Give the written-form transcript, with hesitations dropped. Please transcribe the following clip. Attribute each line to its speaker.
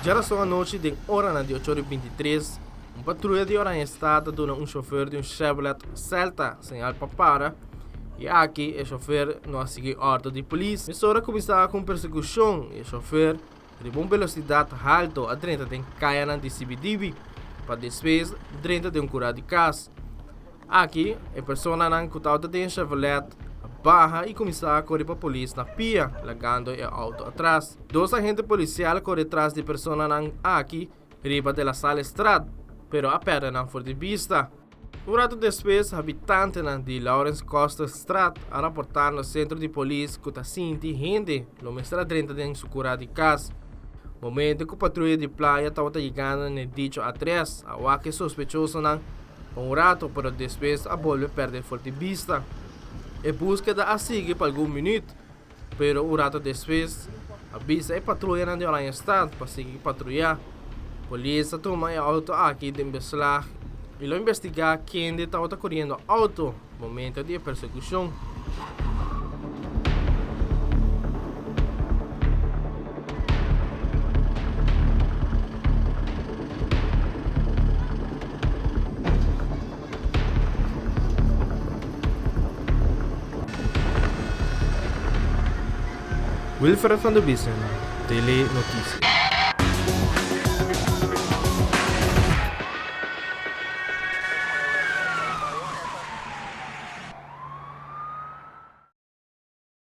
Speaker 1: Djarason anochi den oranan di ocho ora i bintitres, un patruya di Oranjestad a duna un shofer di un Chevrolet Celta señal pa para i aki e shofer no a sigui ordo di polis. Mesora a kuminsá ku un persekushon i e shofer riba un velosidat halto a drenta den kayanan di Sibidibi pa despues drenta den un kura di kas. Aki e personanan ku tabata den e Chevrolet a baha i kuminsá kore pa polis na pia lagando e outo atras. Dos agente polisial a kore tras di personanan aki riba De La Sallestraat pero a pèrdè nan for di bista. Un ratu despues habitantenan di Laurens Kosterstraat a raportá na sentro di polis ku ta sinti hende lo mester a drenta den su kurá di kas. Momento ku patruya di playa tabata yegando na e dicho adres a wak e sospechosonan pa un rato pero despues a bolbe pèrdè for di bista. E búskeda a sigui pa algun minüt. Pero un rato despues a bisa e patruyanan di Oranjestad pa sigui patruyá. Polis a tuma e auto aki den beslag i lo investigá kende tabata koriendo auto momento di e persekushon. Wilfred van der Biesen, Tele Noticia.